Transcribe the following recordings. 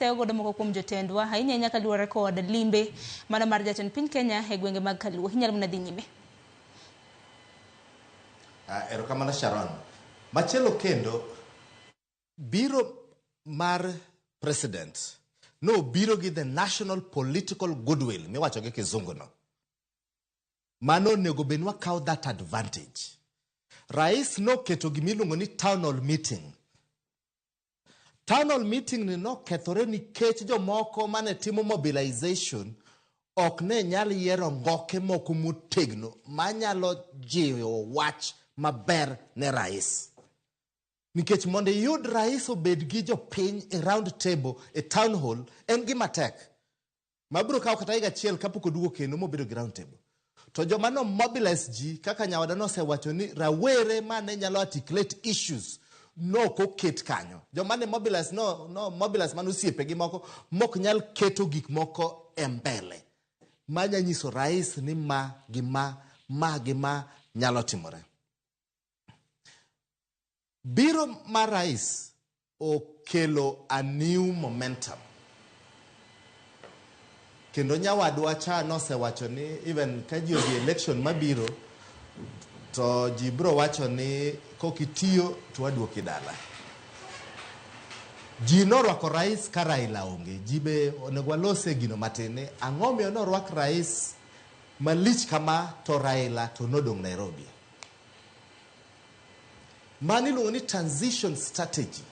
Thewo godo moko kuom jotendwa ahinya ahinya kaluwore kod limbe mano mar jatend piny Kenya e gwenge mag Kaluo. Inyalo mana dhi nyime. Erokamano Sharon. Machielo kendo, biro mar president nobiro gi the national political goodwill miwacho gi kizungu no. Mano onego bed ni wakaw that advantage. Rais noketo gimiluongo ni town hall meeting. Town hall meeting ni nokethore nikech jomoko mane timo mobilization ok ne nyal yiero ngoke moko motegno manyalo jiwo wach maber ne rais. Nikech mondo iyud rais obed gi jopiny e round table e town hall en gima tek. Mabiro kawo kata higa achiel kapok oduogo kendo mobedo gi round table. To joma no mobilize ji kaka nyawada nosewacho ni rawere mane nyalo articulate issues nok oket kanyo. Joma ne mobilize no mobilize mano osiepegi moko mok nyal keto gik moko e mbele. Manya nyiso rais ni ma gi ma, ma gi ma nyalo timore. Biro mar rais okelo a new momentum. Kendo nyawadwa cha nosewacho ni even ka ji odhi election mabiro to ji biro wacho ni kokitiyo to waduoki dala. Ji norwako rais ka Raila onge. Ji be onego walose gino matin ni ang'o miyo norwak rais malich kama to Raila to nodong' Nairobi. Mano iluongo ni transition strategy.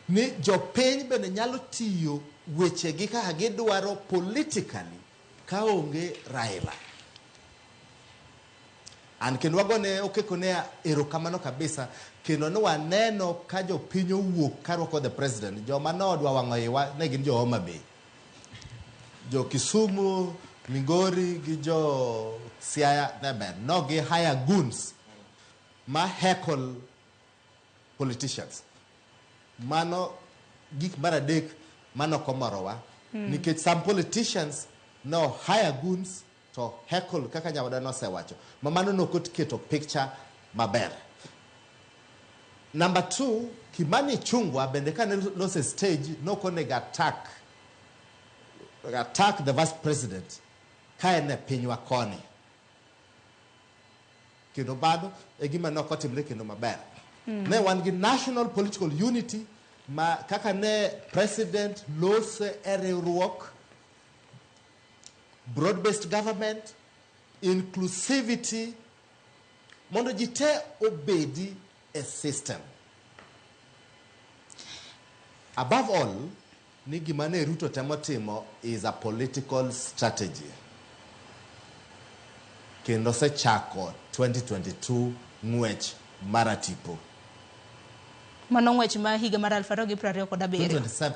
Ni jopiny bende nyalo tiyo wechegi kaka gidwaro politically kaonge Raila. An kendo wagone Okeko ne erokamano kabisa kendo ne waneno ka jopiny owuok karwako the president. Joma nodwa wang'o iwa ne gin jo Homa Bay. Jo Kisumu, Migori gi jo Siaya ne ber. No gi hire goons ma heckle politicians. Mano gik mar adek mano ok omorowa. Nikech some politicians no hire goons to heckle kaka nyawada nosewacho. Ma mano nok oketo picture maber. Number 2, Kimani Ichung'wa bende kane lose stage nok onego attack the vice president ka en e pinywa koni. Kendo bado e gima nok otimre kendo maber. Ne wan gi national political unity ma kaka ne president lose e riwruok, broad-based government, inclusivity, mondo ji te obedi e system. Above all, ni gima ne Ruto temo timo is a political strategy. Kendo osechako 2022 ng'wech mar tipo. Mano ng'wech ma higa mar 2027. 2027.